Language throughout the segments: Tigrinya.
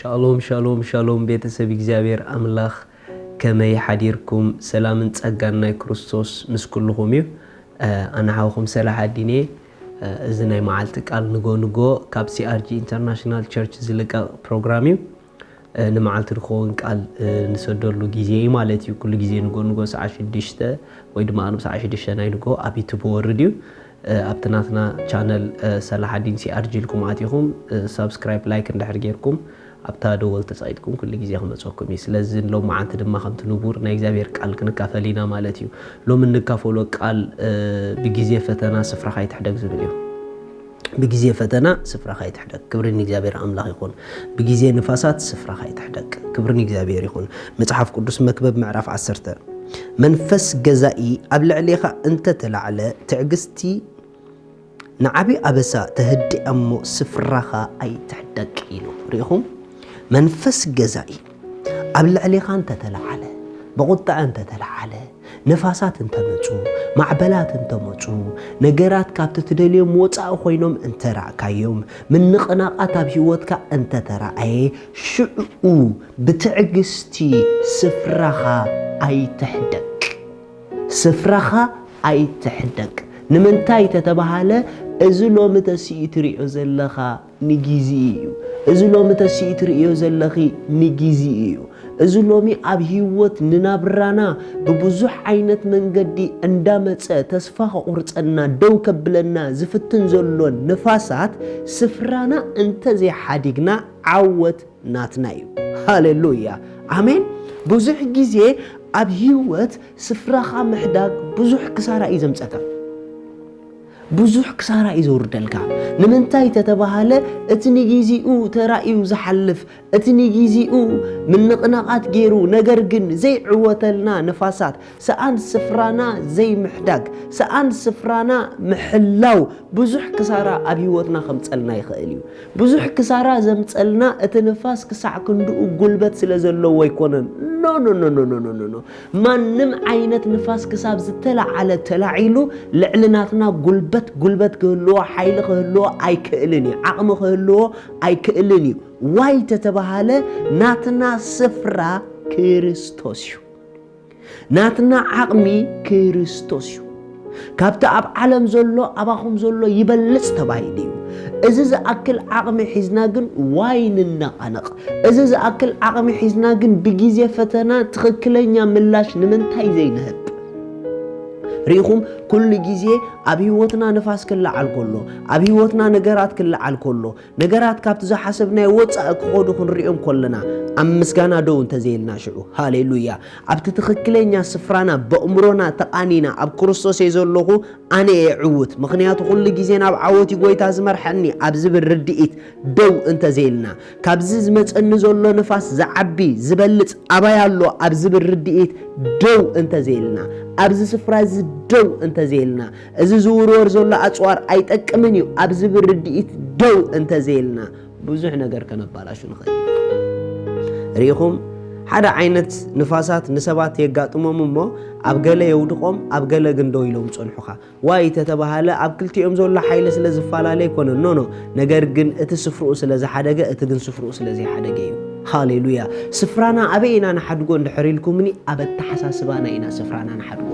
ሻሎም ሻሎም ሻሎም፣ ቤተሰብ እግዚኣብሔር ኣምላኽ፣ ከመይ ሓዲርኩም? ሰላምን ጸጋን ናይ ክርስቶስ ምስ ኩልኹም እዩ። ኣነ ሓውኹም ሰላሓዲን እየ። እዚ ናይ መዓልቲ ቃል ንጎ ንጎ ካብ C R G International Church ዝልቀቕ ፕሮግራም እዩ። ንመዓልቲ ዝኸውን ቃል ንሰደሉ ግዜ እዩ ማለት እዩ። ኩሉ ግዜ ንጎ ንጎ ሰዓት ሽዱሽተ ወይ ድማ ቅድሚ ሰዓት ሽዱሽተ ናይ ንጎ ኣብ ዩቱብ ወርድ እዩ። ኣብቲ ናትና ቻነል ሰላሓዲን C R G ኢልኩም ኣቲኹም ሳብስክራይብ፣ ላይክ እንድሕር ጌርኩም ኣብታ ደወል ተጸቒጥኩም ኩሉ ግዜ ክመጸኩም እዩ። ስለዚ ሎም መዓልቲ ድማ ከምቲ ንቡር ናይ እግዚኣብሔር ቃል ክንካፈል ኢና ማለት እዩ። ሎም እንካፈሎ ቃል ብግዜ ፈተና ስፍራኻ ይትሕደግ ዝብል እዩ። ብግዜ ፈተና ስፍራኻ ይትሕደግ። ክብሪ ንእግዚኣብሔር ኣምላኽ ይኹን። ብግዜ ንፋሳት ስፍራኻ ይትሕደግ። ክብሪ ንእግዚኣብሔር ይኹን። መጽሓፍ ቅዱስ መክብብ ምዕራፍ ዓሰርተ፣ መንፈስ ገዛኢ ኣብ ልዕሌኻ እንተተላዕለ ትዕግስቲ ንዓቢ ኣበሳ ተህድእ እሞ ስፍራኻ ኣይትሕደግ ኢሉ። ርኢኹም? መንፈስ ገዛኢ ኣብ ልዕሌኻ እንተተላዓለ፣ ብቑጥዐ እንተተላዓለ፣ ነፋሳት እንተመጹ፣ ማዕበላት እንተመጹ፣ ነገራት ካብቲ ትደልዮም ወጻኢ ኮይኖም እንተራእካዮም፣ ምንቕናቓት ኣብ ህይወትካ እንተተራእየ፣ ሽዑ ብትዕግስቲ ስፍራኻ ኣይትሕደግ። ስፍራኻ ኣይትሕደግ። ንምንታይ ተተባሃለ፣ እዚ ሎሚ ተስኢ ትሪኦ ዘለኻ ንጊዜኡ እዩ። እዚ ሎሚ ተስኢ ትርእዮ ዘለኺ ንጊዜኡ እዩ። እዚ ሎሚ ኣብ ህይወት ንናብራና ብብዙሕ ዓይነት መንገዲ እንዳመጸ ተስፋ ከቑርጸና፣ ደው ከብለና ዝፍትን ዘሎ ንፋሳት ስፍራና እንተዘይሓዲግና ዓወት ናትና እዩ። ሃሌሉያ። ኣሜን። ብዙሕ ግዜ ኣብ ህይወት ስፍራኻ ምሕዳግ ብዙሕ ክሳራ እዩ ዘምጸካ። ብዙሕ ክሳራ እዩ ዘውርደልካ። ንምንታይ ተተባሃለ፣ እቲ ንጊዜኡ ተራእዩ ዝሓልፍ፣ እቲ ንጊዜኡ ምንቕናቓት ገይሩ፣ ነገር ግን ዘይዕወተልና ንፋሳት፣ ሰኣን ስፍራና ዘይምሕዳግ፣ ሰኣን ስፍራና ምሕላው ብዙሕ ክሳራ ኣብ ህይወትና ከምጸልና ይኽእል እዩ። ብዙሕ ክሳራ ዘምጸልና እቲ ንፋስ ክሳዕ ክንድኡ ጉልበት ስለ ዘለዎ ኣይኮነን። ኖ፣ ኖ፣ ኖ። ማንም ዓይነት ንፋስ ክሳብ ዝተላዓለ ተላዒሉ ልዕሊ ናትና ጉልበት፣ ጉልበት ክህልዎ፣ ሓይሊ ክህልዎ ኣይክእልን እዩ። ዓቕሚ ክህልዎ ኣይክእልን እዩ። ዋይ ተተባሃለ፣ ናትና ስፍራ ክርስቶስ እዩ። ናትና ዓቕሚ ክርስቶስ እዩ። ካብቲ ኣብ ዓለም ዘሎ ኣባኹም ዘሎ ይበልጽ ተባሂሉ እዩ። እዚ ዝኣክል ዓቕሚ ሒዝና ግን ዋይ ንነቓነቕ? እዚ ዝኣክል ዓቕሚ ሒዝና ግን ብግዜ ፈተና ትኽክለኛ ምላሽ ንምንታይ ዘይንህብ? ርኢኹም፣ ኩሉ ግዜ ኣብ ህይወትና ንፋስ ክለዓል ከሎ፣ ኣብ ህይወትና ነገራት ክለዓል ከሎ፣ ነገራት ካብቲ ዝሓሰብናዮ ወጻኢ ክኸዱ ክንሪኦም ከለና፣ ኣብ ምስጋና ደው እንተዘይልና ሽዑ፣ ሃሌሉያ፣ ኣብቲ ትኽክለኛ ስፍራና በእምሮና ተቓኒና፣ ኣብ ክርስቶስ እየ ዘለኹ፣ ኣነ እየ ዕዉት። ምኽንያቱ ኩሉ ግዜ ናብ ዓወት እዩ ጎይታ ዝመርሐኒ ኣብ ዝብል ርድኢት ደው እንተዘይልና፣ ካብዚ ዝመጸኒ ዘሎ ንፋስ ዝዓቢ፣ ዝበልጽ ኣባይ ኣሎ ኣብ ዝብል ርድኢት ደው እንተዘይልና፣ ኣብዚ ስፍራ እዚ ደው እንተዘይልና፣ እዚ ዝውርወር ዘሎ ኣጽዋር ኣይጠቅምን እዩ ኣብ ዝብል ርድኢት ደው እንተዘይልና፣ ብዙሕ ነገር ከነባላሹ ንኽእል ኢና። ርኢኹም፣ ሓደ ዓይነት ንፋሳት ንሰባት የጋጥሞም እሞ፣ ኣብ ገለ የውድቖም፣ ኣብ ገለ ግን ደው ኢሎም ጸንሑኻ። ዋይ ተተባሃለ፣ ኣብ ክልቲኦም ዘሎ ሓይሊ ስለ ዝፈላለ ኣይኮነን፣ ኖ፣ ኖ። ነገር ግን እቲ ስፍርኡ ስለ ዝሓደገ፣ እቲ ግን ስፍርኡ ስለ ዘይሓደገ እዩ። ሃሌሉያ። ስፍራና ኣበይ ኢና ንሓድጎ እንድሕር ኢልኩምኒ፣ ኣብ ኣተሓሳስባና ኢና ስፍራና ንሓድጎ።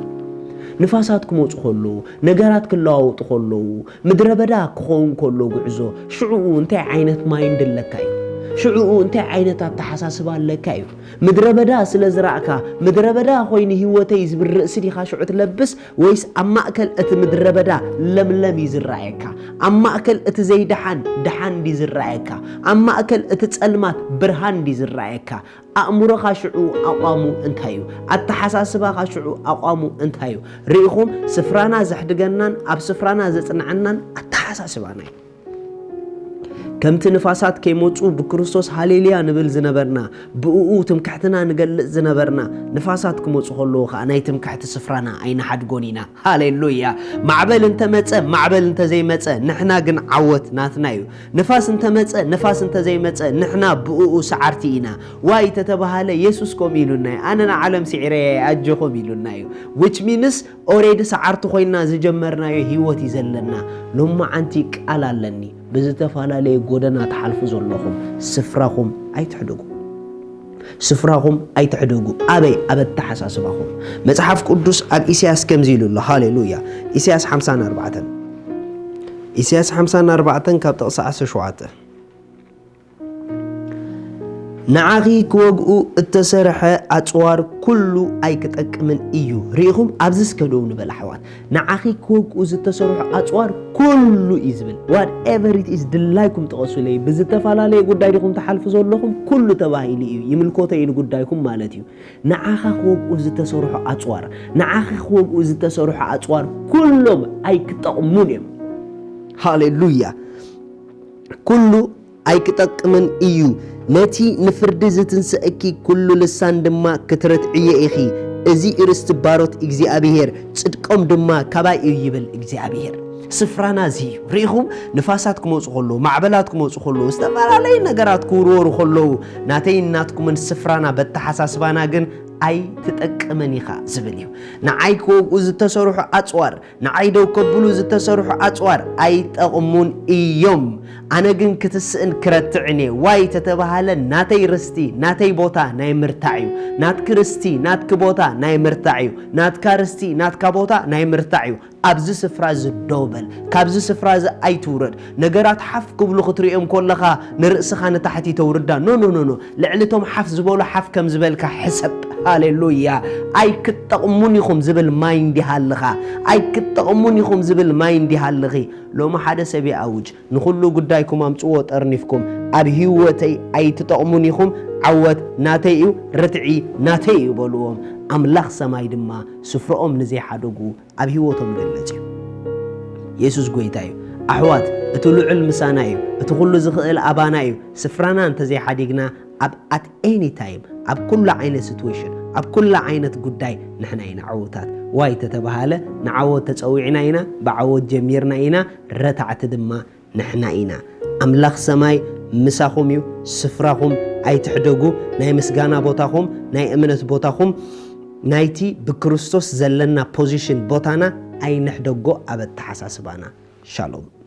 ንፋሳት ክመጹ ከለዉ፣ ነገራት ክለዋወጡ ከለዉ፣ ምድረ በዳ ክኸውን ከሎ ጉዕዞ፣ ሽዕኡ እንታይ ዓይነት ማይንድ ኣለካ እዩ? ሽዕኡ እንታይ ዓይነት ኣተሓሳስባ ኣለካ እዩ? ምድረ በዳ ስለ ዝረእካ፣ ምድረ በዳ ኮይኑ ህይወተይ ዝብል ርእሲ ዲኻ ሽዑ ትለብስ፣ ወይስ ኣብ ማእከል እቲ ምድረ በዳ ለምለም እዩ ዝረኣየካ? ኣብ ማእከል እቲ ዘይደሓን ደሓን ድዩ ዝረኣየካ? ኣብ ማእከል እቲ ጸልማት ብርሃን ድዩ ዝረኣየካ? ኣእምሮኻ ሽዑ ኣቋሙ እንታይ እዩ? ኣተሓሳስባኻ ሽዑ ኣቋሙ እንታይ እዩ? ርኢኹም፣ ስፍራና ዘሕድገናን ኣብ ስፍራና ዘጽንዓናን ኣተሓሳስባና እዩ። ከምቲ ንፋሳት ከይመጹ ብክርስቶስ ሃሌሉያ ንብል ዝነበርና፣ ብእኡ ትምክሕትና ንገልጽ ዝነበርና፣ ንፋሳት ክመጹ ከለዉ ኸኣ ናይ ትምክሕቲ ስፍራና ኣይንሓድጎን ኢና። ሃሌሉያ! ማዕበል እንተመጸ፣ ማዕበል እንተዘይመጸ፣ ንሕና ግን ዓወት ናትና እዩ። ንፋስ እንተመጸ፣ ንፋስ እንተዘይመጸ፣ ንሕና ብእኡ ሰዓርቲ ኢና። ዋይ ተተባሃለ፣ የሱስ ከምኡ ኢሉና እዩ። ኣነ ንዓለም ስዒረ እየ፣ ኣጆኹም ኢሉና እዩ። Which means፣ ኦሬዲ ሰዓርቲ ኮይና ዝጀመርናዮ ህይወት እዩ ዘለና። ሎማዓንቲ ቃል ኣለኒ። ብዝተፈላለየ ጎደና ትሓልፉ ዘለኹም ስፍራኹም ኣይትሕደጉ። ስፍራኹም ኣይትሕደጉ። ኣበይ? ኣብ ኣተሓሳስባኹም። መጽሓፍ ቅዱስ ኣብ ኢሳያስ ከምዚ ኢሉ ኣሎ። ሃሌሉያ። ኢሳያስ ሓምሳን ኣርባዕተን። ኢሳያስ ሓምሳን ኣርባዕተን ካብ ጥቕሲ ዓሰርተ ሸውዓተ። ንዓኺ ክወግኡ እተሰርሐ ኣጽዋር ኩሉ ኣይክጠቅምን እዩ። ርኢኹም? ኣብዚ እስከ ደው ንበል ኣሕዋት። ንዓኺ ክወግኡ ዝተሰርሑ ኣጽዋር ኩሉ እዩ ዝብል። Whatever it is፣ ድላይኩም ጥቐሱለይ። ብዝተፈላለየ ጉዳይ ዲኹም ትሓልፉ ዘለኹም? ኩሉ ተባሂሉ እዩ። ይምልኮቶ እዩ ንጉዳይኩም ማለት እዩ። ንዓኻ ክወግኡ ዝተሰርሑ ኣጽዋር፣ ንዓኺ ክወግኡ ዝተሰርሑ ኣጽዋር ኩሎም ኣይክጠቕሙን እዮም። ሃሌሉያ። ኩሉ ኣይክጠቅምን እዩ። ነቲ ንፍርዲ ዝትንስእኪ ኩሉ ልሳን ድማ ክትረትዕዮ ኢኺ። እዚ ርስቲ ባሮት እግዚኣብሄር፣ ጽድቆም ድማ ካባይ እዩ ይብል እግዚኣብሄር። ስፍራና እዚ እዩ። ርኢኹም? ንፋሳት ክመጹ ከለዉ፣ ማዕበላት ክመጹ ከለዉ፣ ዝተፈላለዩ ነገራት ክውርወሩ ከለዉ፣ ናተይን ናትኩምን ስፍራና በተሓሳስባና ግን ኣይትጠቅምን ኢኻ ዝብል እዩ። ንዓይ ክወግኡ ዝተሰርሑ ኣጽዋር፣ ንዓይ ደው ከብሉ ዝተሰርሑ ኣጽዋር ኣይጠቕሙን እዮም። ኣነ ግን ክትስእን ክረትዕን እየ። ዋይ ተተባሃለ ናተይ ርስቲ፣ ናተይ ቦታ ናይ ምርታዕ እዩ። ናትኪ ርስቲ፣ ናትኪ ቦታ ናይ ምርታዕ እዩ። ናትካ ርስቲ፣ ናትካ ቦታ ናይ ምርታዕ እዩ። ኣብዚ ስፍራ እዚ ደው በል። ካብዚ ስፍራ እዚ ኣይትውረድ። ነገራት ሓፍ ክብሉ ክትርእዮም ከለኻ ንርእስኻ ንታሕቲ ተውርዳ። ኖ፣ ኖ፣ ኖ፣ ኖ። ልዕሊ እቶም ሓፍ ዝበሉ ሓፍ ከም ዝበልካ ሕሰብ። ሃሌሉያ። ኣይክትጠቕሙን ኢኹም ዝብል ማይንድ ይሃልኻ። ኣይክትጠቕሙን ኢኹም ዝብል ማይንድ ይሃልኺ። ሎሚ ሓደ ሰብ ይኣውጅ፣ ንኹሉ ጉዳይኩም ኣምጽዎ ጠርኒፍኩም፣ ኣብ ህይወተይ ኣይትጠቕሙን ኢኹም፣ ዓወት ናተይ እዩ፣ ርትዒ ናተይ እዩ በልዎም። ኣምላኽ ሰማይ ድማ ስፍርኦም ንዘይሓደጉ ኣብ ህይወቶም ገለጽ እዩ። የሱስ ጐይታ እዩ። ኣሕዋት፣ እቲ ልዑል ምሳና እዩ። እቲ ኩሉ ዝኽእል ኣባና እዩ። ስፍራና እንተዘይሓዲግና ኣብ at any time፣ ኣብ ኩሉ ዓይነት ሲትዌሽን፣ ኣብ ኩሉ ዓይነት ጉዳይ ንሕና ኢና ዕዉታት። ዋይ ተተባሃለ ንዓወት ተጸዊዕና ኢና፣ ብዓወት ጀሚርና ኢና፣ ረታዕቲ ድማ ንሕና ኢና። ኣምላኽ ሰማይ ምሳኹም እዩ። ስፍራኹም ኣይትሕደጉ። ናይ ምስጋና ቦታኹም፣ ናይ እምነት ቦታኹም፣ ናይቲ ብክርስቶስ ዘለና ፖዚሽን ቦታና ኣይንሕደጎ ኣብ ኣተሓሳስባና። ሻሎም።